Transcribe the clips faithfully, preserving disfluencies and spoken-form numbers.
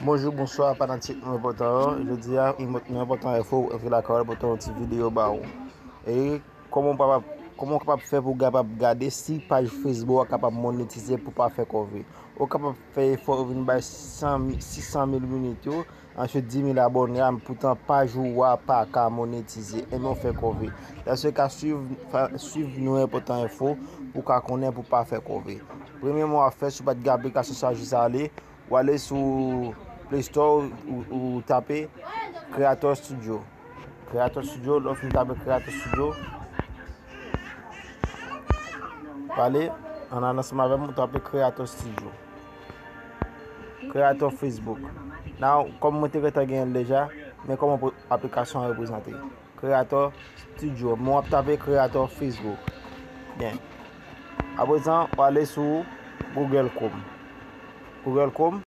Bonjou, bonswa, fanatik Nou Enpòtan yo. Jodi a, Nou Enpòtan Enfo antre lakay ou pou te yon ti videyo ba ou. E kòman w kapab, kòman w kapab fè pou w kapab gade si paj Facebook a kapab monetize pou pa fè kòve. Ou kapab fè efò vin bay san, sis san mil minit yo, answit di mil abòne a, poutan paj ou a pa ka monetize. Enben w fè kòve. Dans ce cas, swiv, fa- swiv Nou Enpòtan Enfo pou w ka konnen pou pa fè kòve. Premyèman w ap fè, si w pa t gen aplikasyon sa, jis ale, w ale sou Play Store, ou, ou tape Creator Studio. Creator Studio, lè w fin tape Creator Studio, w ale ann ansanm avè m, ou tape Creator Studio. Creator Facebook. Now, kòm mwen te gentan genyen l deja, men kòman pou aplikasyon an reprezante. Creator Studio. Men w ap tape Creator Facebook. Byen. Aprezan, w ale sou Google Chrome. Google Chrome.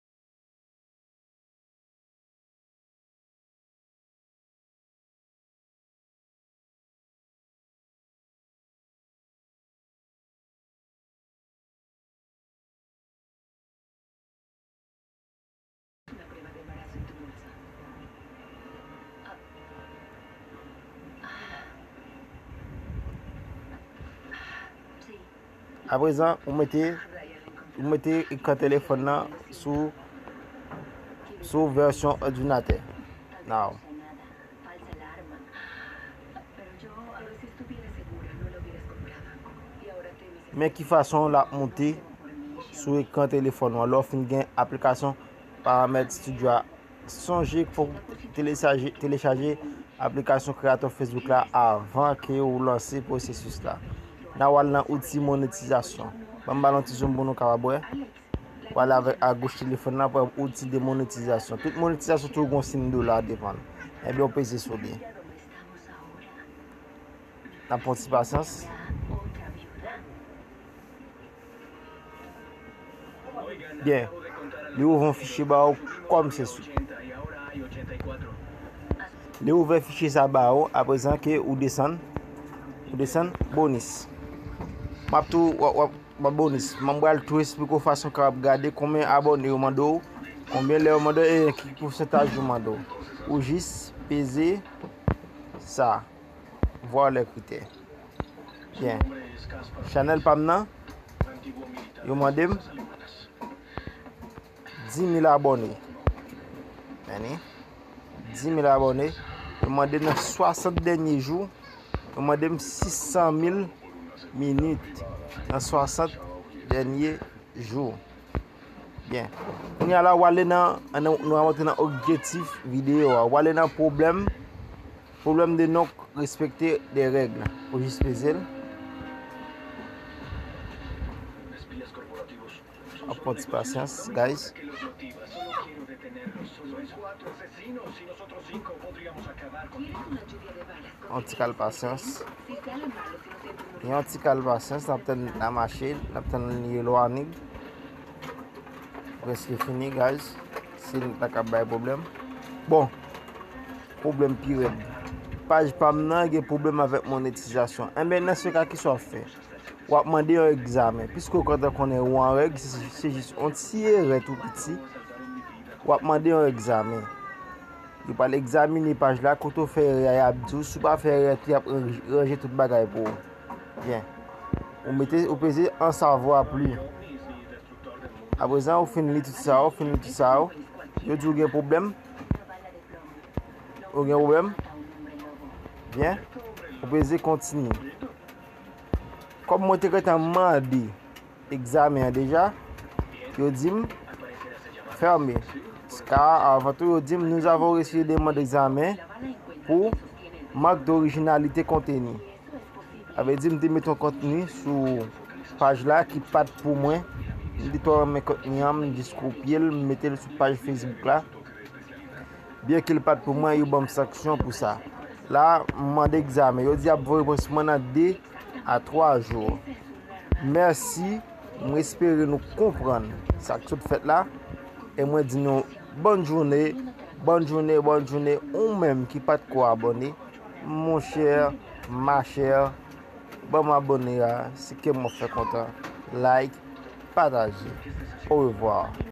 Aprezan, ou mete, ou mete ekran telefòn nan sou, sou vèsyon òdinatè. Now. Men ki fason l ap monte sou ekran telefòn ou an lè w fin gen aplikasyon Paramèt Studio a. Sonje fòk w telechaje, telechaje aplikasyon Creator Facebook la avan ke w lanse pwosesis la. N a w al nan outi monetizasyon. Ban m ba l yon ti zoom pou nou kapab wè. W ale avèk agoch telefòn nan pou outi de monetizasyon. Tout monetizasyon toujou gen yon siy dola devan l. Ebyen, w peze sou li. N ap pran ti pasyans. Byen. Li ouvri yon fichye ba ou kòm sesi. Li ouvè fichye sa ba ou, aprezan ke ou desann, ou desann bonis. M ap tou, w ap, w ap, w ap bonis. M pral tou esplike w fason w kapab gade konbyen abòne yo mande w, konbyen lè yo mande w, e ki pousantaj yo mande w. Ou jis peze sa. Voir les critères. Byen. Chanèl pa m nan, yo mande m di mil abòne. Tande. Di mil abòne. Yo mande nan swasant dènye jou, yo mande m sis san mil minit nan swasant dènye jou. Byen. Kounye a la, w ale nan, nan, nou antre nan objektif videyo a. W ale nan pwoblèm, problème de non respect des règles. Ou jis peze l. Ap pran ti pasyans, guys. Yon ti kal pasyans. Yon ti kal pasyans, n ap tann l ap mache, n ap tann li elwanye. Prèske fini, guys. Si l pa ka bay pwoblèm. Bon, pwoblèm pi rèd. Paj pa m nan gen pwoblèm avèk monetizasyon. Enben, nan se ka, kisa w ap fè? W ap mande yon egzamen. Piske w gentan konnen ou an règ, se, se jis yon ti erè tou piti. W ap mande yon egzamen. Yo pral egzamine paj la, kote w fè erè a, y ap di w, si w pa fè erè tou, y ap ranje tout bagay pou ou. Byen. Ou mete, ou peze en savoir plus. Aprezan, ou fin li tout sa, ou fin li tout sa, yo di w gen pwoblèm. Ou gen pwoblèm. Byen. Ou peze kontinye. Kòm mwen te gentan mande egzamen an deja, yo di m fèmen. Ka avan tou, yo di m, nous avons reçu une demande d'examen pour manque d'originalité contenu. Sa vle di, m te mete yon kontni sou paj la ki pa t pou mwen. M te twò renmen kontni an, m jis kopye l, m mete l sou paj Facebook la. Byen ke l pa t pou mwen, yo ban m sanksyon pou sa. La, m mande egzamen. Yo di y ap voye repons mwen nan de a twa jou. Mèsi, m espere nou konprann sa k sot fèt la. E mwen di nou bòn jounen, bòn jounen, bòn jounen, ou menm ki pa t ko abòne. Monchè, machè, ban m abòne a, si kè m ap fè kontan, like, pataje. Orevwa.